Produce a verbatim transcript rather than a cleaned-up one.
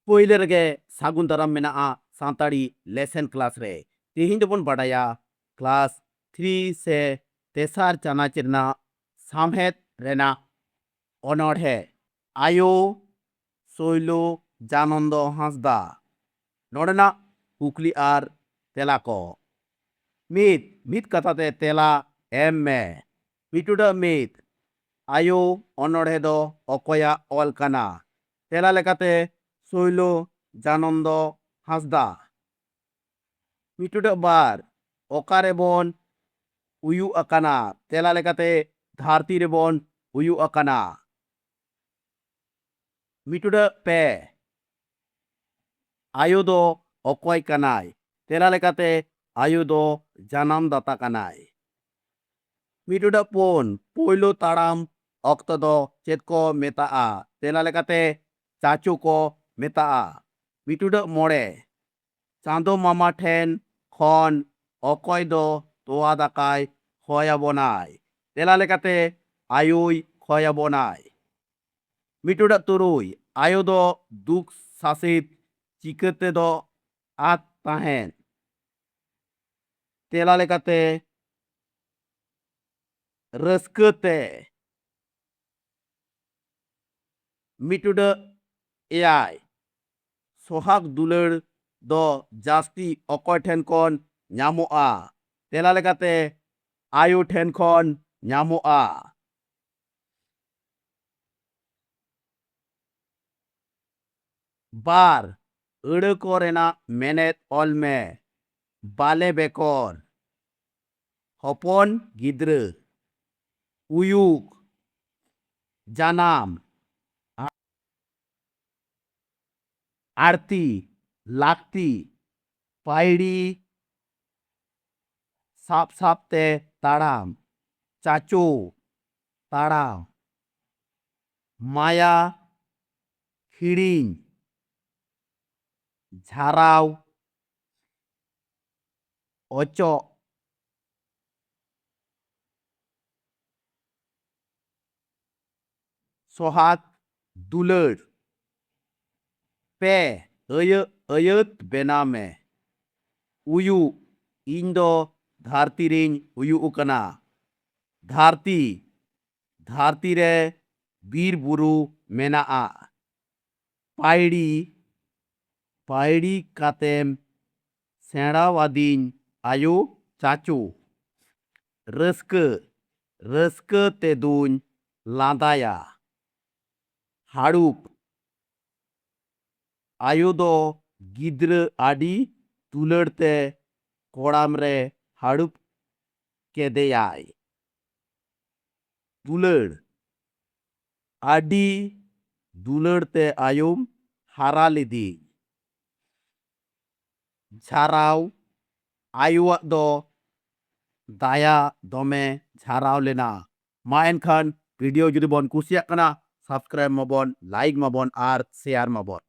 ᱯᱳᱭᱞᱳ ᱨᱮᱜᱮ ᱥᱟᱹᱜᱩᱱ ᱫᱟᱨᱟᱢ ᱢᱮᱱᱟᱜᱼᱟ ᱥᱟᱱᱛᱟᱲᱤ ᱞᱮᱥᱮᱱ ᱠᱞᱟᱥ ᱨᱮ᱾ ᱛᱮᱦᱮᱧ ᱫᱚᱵᱚᱱ ᱵᱟᱰᱟᱭᱟ ᱠᱞᱟᱥ ᱛᱷᱨᱤ ᱥᱮ ᱛᱮᱥᱟᱨ ᱪᱟᱱᱟᱪ ᱨᱮᱱᱟᱜ ᱥᱟᱶᱦᱮᱫ ᱨᱮᱱᱟᱜ ᱚᱱᱚᱬᱦᱮ᱾ ᱟᱭᱳ ᱥᱳᱭᱞᱳ ᱡᱟᱱᱚᱱᱫᱚ ᱦᱟᱸᱥᱫᱟ᱾ ᱱᱚᱰᱮᱱᱟᱜ ᱠᱩᱠᱞᱤ ᱟᱨ ᱛᱮᱞᱟ ᱠᱚ᱾ ᱢᱤᱫ, ᱢᱤᱫ ᱠᱟᱛᱷᱟ ᱛᱮ ᱛᱮᱞᱟ ᱮᱢ ᱢᱮ᱾ ᱢᱤᱫ ᱴᱩᱰᱟᱹᱜ ᱢᱤᱫ, ᱟᱭᱳ ᱚᱱᱚᱬᱦᱮ ᱫᱚ ᱚᱠᱚᱭᱟᱜ ᱚᱞ ᱠᱟᱱᱟ? ᱛᱮᱞᱟ ᱞᱮᱠᱟᱛᱮ ᱥᱳᱭᱞᱳ ᱡᱟᱱᱚᱱᱫᱚ ᱦᱟᱸᱥᱫᱟ᱾ ᱢᱤᱫ ᱴᱩᱰᱟᱹᱜ ᱵᱟᱨ, ᱚᱠᱟ ᱨᱮᱵᱚᱱ ᱩᱭᱩᱜ ᱟᱠᱟᱱᱟ? ᱛᱮᱞᱟ ᱞᱮᱠᱟᱛᱮ ᱫᱷᱟᱹᱨᱛᱤ ᱨᱮᱵᱚᱱ ᱩᱭᱩᱜ ᱟᱠᱟᱱᱟ᱾ ᱢᱤᱫ ᱴᱩᱰᱟᱹᱜ ᱯᱮ, ᱟᱭᱳ ᱫᱚ ᱚᱠᱚᱭ ᱠᱟᱱᱟᱭ? ᱛᱮᱞᱟ ᱞᱮᱠᱟᱛᱮ ᱟᱭᱳ ᱫᱚ ᱡᱟᱱᱟᱢ ᱫᱟᱛᱟ ᱠᱟᱱᱟᱭ᱾ ᱢᱤᱫ ᱴᱩᱰᱟᱹᱜ ᱯᱩᱱ, ᱯᱳᱭᱞᱳ ᱛᱟᱲᱟᱢ ᱚᱠᱛᱚ ᱫᱚ ᱪᱮᱫ ᱠᱚ ᱢᱮᱛᱟᱜᱼᱟ? ᱛᱮᱞᱟ ᱞᱮᱠᱟᱛᱮ ᱪᱟᱪᱳ ᱠᱚ ᱢᱮᱛᱟᱜᱼᱟ᱾ ᱢᱤᱫ ᱴᱩᱰᱟᱹᱜ ᱢᱚᱬᱮ, ᱪᱟᱸᱫᱚ ᱢᱟᱢᱟ ᱴᱷᱮᱱ ᱠᱷᱚᱱ ᱚᱠᱚᱭ ᱫᱚ ᱛᱚᱣᱟ ᱫᱟᱠᱟᱭ ᱠᱷᱚᱭ ᱟᱵᱚᱱᱟᱭ? ᱛᱮᱞᱟ ᱞᱮᱠᱟᱛᱮ ᱟᱭᱳᱭ ᱠᱷᱚᱭ ᱟᱵᱚᱱᱟᱭ᱾ ᱢᱤᱫ ᱴᱩᱰᱟᱹᱜ ᱛᱩᱨᱩᱭ, ᱟᱭᱳ ᱫᱚ ᱫᱩᱠ ᱥᱟᱥᱮᱛ ᱪᱤᱠᱟᱹ ᱛᱮᱫᱚ ᱟᱫ ᱛᱟᱦᱮᱸᱱ? ᱛᱮᱞᱟ ᱞᱮᱠᱟᱛᱮ ᱨᱟᱹᱥᱠᱟᱹ ᱛᱮ᱾ ᱢᱤᱫ ᱴᱩᱰᱟᱹᱜ ᱮᱭᱟᱭ, ᱥᱚᱦᱟᱜᱽ ᱫᱩᱞᱟᱹᱲ ᱫᱚ ᱡᱟᱹᱥᱛᱤ ᱚᱠᱚᱭ ᱴᱷᱮᱱ ᱠᱷᱚᱱ ᱧᱟᱢᱚᱜᱼᱟ? ᱛᱮᱞᱟ ᱞᱮᱠᱟᱛᱮ ᱟᱭᱳ ᱴᱷᱮᱱ ᱠᱷᱚᱱ ᱧᱟᱢᱚᱜᱼᱟ᱾ ᱵᱟᱨ, ᱟᱹᱲᱟᱹ ᱠᱚ ᱨᱮᱱᱟᱜ ᱢᱮᱱᱮᱫ ᱚᱞ ᱢᱮ᱾ ᱵᱟᱞᱮ ᱵᱮᱠᱚᱨ, ᱦᱚᱯᱚᱱ ᱜᱤᱫᱽᱨᱟᱹ, ᱩᱭᱩᱜ, ᱡᱟᱱᱟᱢ, ᱟᱹᱲᱛᱤ, ᱞᱟᱹᱠᱛᱤ, ᱯᱟᱹᱭᱲᱤ, ᱥᱟᱵ ᱥᱟᱵ ᱛᱮ ᱛᱟᱲᱟᱢ, ᱪᱟᱪᱳ, ᱛᱟᱲᱟᱢ, ᱢᱟᱭᱟ, ᱦᱤᱲᱤᱧ, ᱡᱷᱟᱨᱟᱣ, ᱚᱪᱚᱜ, ᱥᱚᱦᱟᱜᱽ ᱫᱩᱞᱟᱹᱲ᱾ ᱯᱮ, ᱟᱹᱭᱟᱹ-, ᱟᱹᱭᱟᱹᱛ ᱵᱮᱱᱟᱣ ᱢᱮ᱾ ᱩᱭᱩᱜ, ᱤᱧ ᱫᱚ ᱫᱷᱟᱹᱨᱛᱤ ᱨᱤᱧ ᱩᱭᱩᱜ ᱟᱠᱟᱱᱟ᱾ ᱫᱷᱟᱹᱨᱛᱤ, ᱫᱷᱟᱹᱨᱛᱤ ᱨᱮ ᱵᱤᱨ ᱵᱩᱨᱩ ᱢᱮᱱᱟᱜᱼᱟ᱾ ᱯᱟᱹᱭᱲᱤ, ᱯᱟᱹᱭᱲᱤ ᱠᱟᱛᱮᱢ ᱥᱮᱬᱟᱣᱟᱫᱤᱧ ᱟᱭᱳ ᱪᱟᱪᱳ᱾ ᱨᱟᱹᱥᱠᱟᱹ, ᱨᱟᱹᱥᱠᱟᱹ ᱛᱮᱫᱩᱧ ᱞᱟᱸᱫᱟᱭᱟ᱾ ᱦᱟᱹᱲᱩᱯ, ᱟᱭᱳ ᱫᱚ ᱜᱤᱫᱽᱨᱟᱹ ᱟᱹᱰᱤ ᱫᱩᱞᱟᱹᱲ ᱛᱮ ᱠᱚᱲᱟᱢ ᱨᱮ ᱦᱟᱹᱲᱩᱯ ᱠᱮᱫᱮᱭᱟᱭ᱾ ᱫᱩᱞᱟᱹᱲ, ᱟᱹᱰᱤ ᱫᱩᱞᱟᱹᱲ ᱛᱮ ᱟᱭᱳᱢ ᱦᱟᱨᱟ ᱞᱤᱫᱤᱧ᱾ ᱡᱷᱟᱨᱟᱣ, ᱟᱭᱳᱣᱟᱜ ᱫᱚ ᱫᱟᱭᱟ ᱫᱚᱢᱮ ᱡᱷᱟᱨᱟᱣ ᱞᱮᱱᱟ᱾ ᱢᱟ ᱮᱱᱠᱷᱟᱱ video ᱡᱩᱫᱤ ᱵᱚᱱ ᱠᱩᱥᱤᱭᱟᱜ ᱠᱟᱱᱟ, subscribe ᱢᱟᱵᱚᱱ, like ᱢᱟᱵᱚᱱ ᱟᱨ share ᱢᱟᱵᱚᱱ᱾